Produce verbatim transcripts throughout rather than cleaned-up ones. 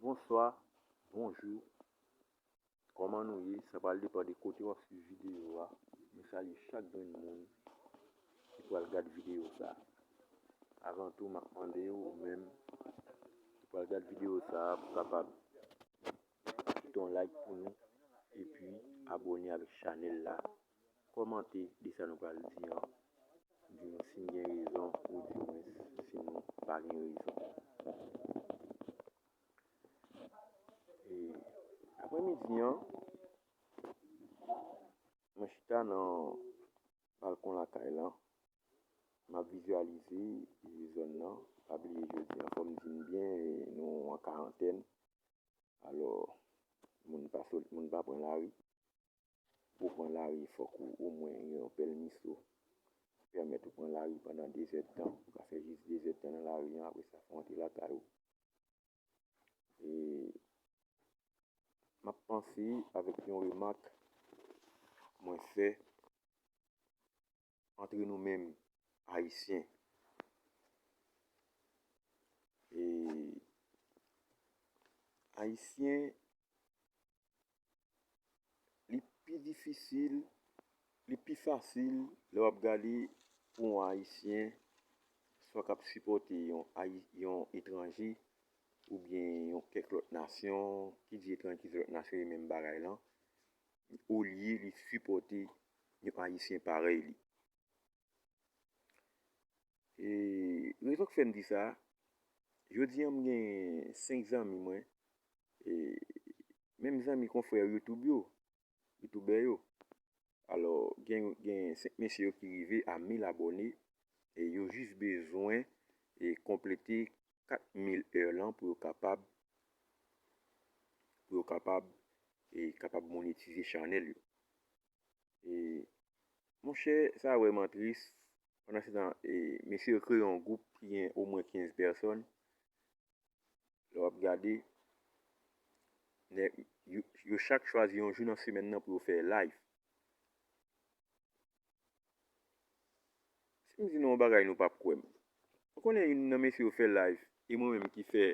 Bonswa, bonjou. Kòman nou ye? Sa pral depann de kote w ap swiv videyo a. Mwen salye chak grenn moun ki pral gad videyo sa. Avan tou, m ap mande w, ou menm ki pral gad videyo sa, pou kapab kite yon like pou nou, epi abòne avèk chanèl la. Kòmante de sa nou pral di an. Di nou si n gen rezon, oudimwens si nou pa gen rezon. E, aprèmidi an, mwen chita nan balkon lakay lan. M ap vizyalize, e, zòn nan. Pa bliye jodi an, fò m di n byen, e, nou an karantèn. Alò, moun pa sot, moun pa pran lari. Pou w pran lari, fòk ou omwen gen yon pèmiso ki pèmèt ou pran lari pandan de zèdtan. Ou ka fè jis de zèdtan nan lari an, apre sa, fò w antre lakay ou. E m ap panse avèk yon remak mwen fè antre nou menm, Ayisyen. E Ayisyen, li pi difisil, li pi fasil lè w ap gade pou yon Ayisyen, swa k ap sipòte yon Ayi-, yon etranje, oubyen yon kèk lòt nasyon, ki di etranje, ki di lòt nasyon, e menm bagay lan, olye li sipòte yon Ayisyen parèy li. E rezon k fè m di sa, jodi an m gen senk zanmi mwen, e menm zanmi konfrè YouTube yo, youtubè yo. Alò, gen, gen senk mesye yo ki rive a mil abòne, e yo jis bezwen, e konplete kat mil è lan pou yo kapab, pou yo kapab, e kapab monetize chanèl yo. E, monchè, sa vrèman tris. Pandan se tan, e, mesye yo kreye yon gwoup ki gen omwen kenz pèsòn. Lè w ap gade, nèg, yo, yo chak chwazi yon jou nan semèn nan pou yo fè live. Si m di nou yon bagay, nou p ap kwè m. Ou konnen youn nan mesye yo fè live, e mwen menm ki fè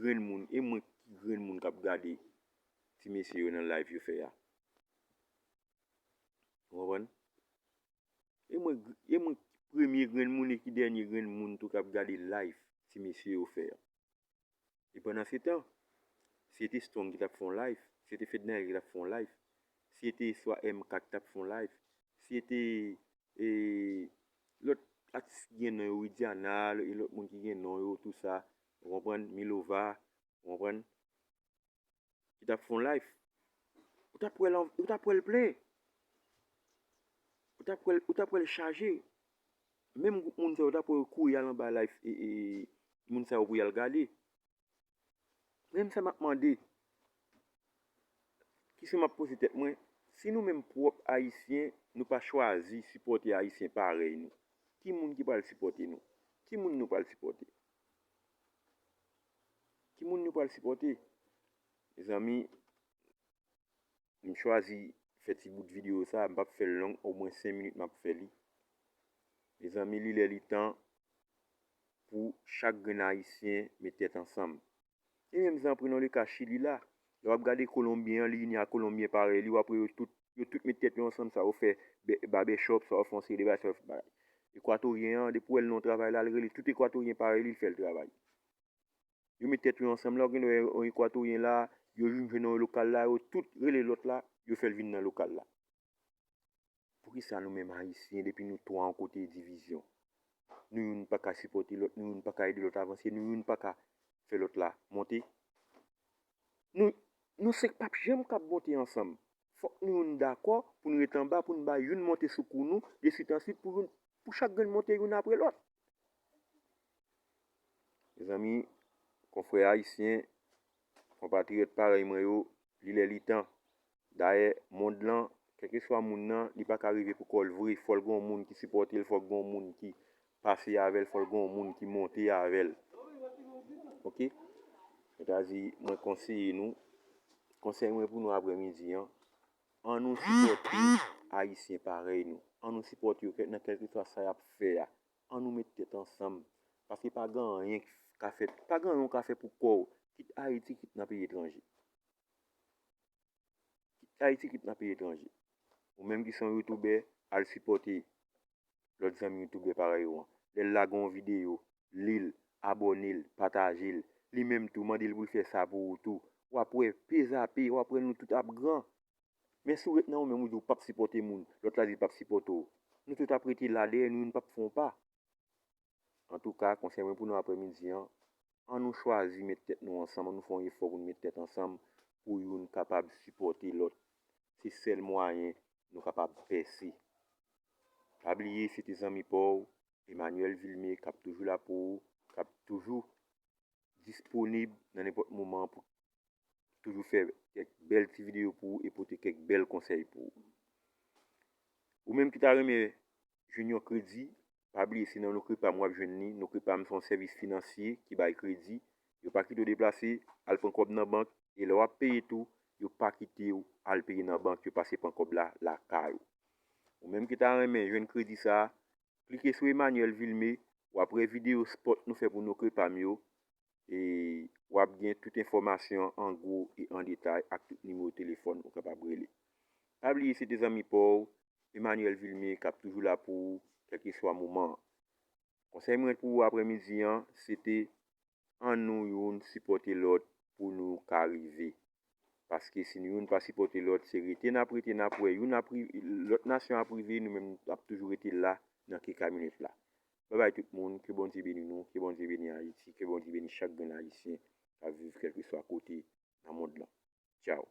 grenn moun, e mwen ki grenn moun k ap gade ti mesye yo nan live yo fè a. Ou konprann? E mwen, e mwen premye grenn moun e ki dènye grenn moun tou k ap gade live ti mesye yo fè a. E pandan se tan, si se te Strong ki t ap fè yon live, si se te Fednaelle ki t ap fè yon live, si se te swa M K ki t ap fè yon live, si se te, e, lòt atis ki gen non yo, Widiana, e lòt moun ki gen non yo, tou sa, ou konprann, Milova, ou konprann, ki t ap fè yon live, ou t ap wè l an-, ou t ap wè l plen. Ou t ap wè l, ou t ap wè l chaje. Menm gwoup moun sa yo, ou t ap wè yo kouri al anba live, e, e, moun sa yo pou y al gade. Menm sa m ap mande, kesyon m ap poze tèt mwen, si nou menm pwòp Ayisyen, nou pa chwazi sipòte Ayisyen parèy nou, ki moun ki pral sipòte nou? Ki moun nou pral sipòte? Ki moun nou pral sipòte? Mezanmi, m chwazi fè ti bout videyo sa, m p ap fè l long, omwen senk minit m ap fè li. Mezanmi, li lè li tan pou chak grenn Ayisyen met tèt ansanm. E menm jan, pran le ka Chili la, lè w ap gade Kolonbyen an, li ini a Kolonbyen parèy li, w ap wè yo tout, yo tout met tèt yo ansanm, sa yo fè bè-, barbershop, sa yo fè yon seri de bagay, sa yo fè bagay. Ekwatoryen an, depi w wè l nan yon travay la, l rele tout Ekwatoryen parèy li, l fè l travay. Yo met tèt yo ansanm la, w gen yon Ekwatoryen la, yo vin jwenn nan yon lokal la, yo tout rele lòt la, yo fè l vin nan lokal la. Poukisa nou menm Ayisyen, depi nou twa yon kote divizyon? Nou youn pa ka sipòte lòt, nou youn pa ka ede lòt avanse, nou youn pa ka fè lòt la monte. Nou, nou senk p ap janm kab monte ansanm. Fòk nou youn dakò pou n ret anba, pou n bay youn monte sou kou nou, de swit an swit, pou youn, pou chak grenn monte youn apre lòt. Mezanmi, konfrè ayisyen, konpatriyòt parèy mwen yo, li lè li tan. Dayè, mond lan, kèlkeswa moun nan, li pa ka rive pou kò l vre. Fò l gen yon moun ki sipòte l, fò l gen yon moun ki pase avè l, fò l gen yon moun ki monte avè l. Oke? Sètadi, mwen konseye nou, konsèy mwen pou nou aprèmidi an, an nou sipòte Ayisyen parèy nou. An nou sipòte yo kè-, nan kèlkeswa sa y ap fè a. An nou met tèt ansanm. Paske pa gen anyen k ka fèt, pa gen anyen w ka fè pou kò w. Kit Ayiti, kit nan peyi etranje. Kit Ayiti, kit nan peyi etranje. Ou menm ki se yon youtubè, al sipòte lòt zanmi youtubè parèy ou an. Lè l lage yon videyo, li l, abòne l, pataje l. Li menm tou, mande l pou l fè sa pou ou tou. W ap wè, pe zape, w ap wè nou tout ap gran. Men si w ret nan ou menm, ou di w p ap sipòte moun, lòt la di l p ap sipòte w. Nou tout ap rete la dèyè nou, youn p ap fè yon pa. Antouka, konsèy mwen pou nou aprèmidi an, annou chwazi met tèt nou ansanm, annou fè yon efò pou nou met tèt ansanm pou youn kapab sipòte lòt. Se sèl mwayen nou kapab pèse. Pa bliye, se te zanmi pa w, Emmanuel Vilmé, k ap toujou la pou ou, k ap toujou disponib nan nenpòt moman pou toujou fè kèk bèl ti videyo pou ou e pote kèk bèl konsèy pou ou. Ou menm ki ta renmen jwenn yon kredi, pa bliye se nan Nokrepa m w ap jwenn li. Nokrepa m se yon sèvis finansye ki bay kredi. Yo pa kite w deplase, al pran kòb nan bank, e lè w ap peye tou, yo pa kite w al peye nan bank, yo pase pran kòb la lakay ou. Ou menm ki ta renmen jwenn kredi sa a, klike sou Emmanuel Vilmé, w ap wè videyo spot nou fè pou Nokrepa m yo, e w ap gen tout enfòmasyon an gwo e an detay ak tout nimewo telefòn ou kapab rele. Pa bliye se te zanmi pa w, Emmanuel Vilmé, k ap toujou la pou ou, kèlkeswa moman an. Konsèy mwen pou ou aprèmidi an, se te annou youn sipòte lòt pou nou ka rive. Paske si nou youn pa sipòte lòt, se rete n ap rete, n ap wè youn ap ri-, lòt nasyon ap rive, nou menm n ap toujou rete la nan ke kamyonèt la. Babay tout moun, ke Bondye beni nou, ke Bondye beni Ayiti, ke Bondye beni chak grenn Ayisyen k ap viv kèlkeswa kote nan mond lan. Tchaw.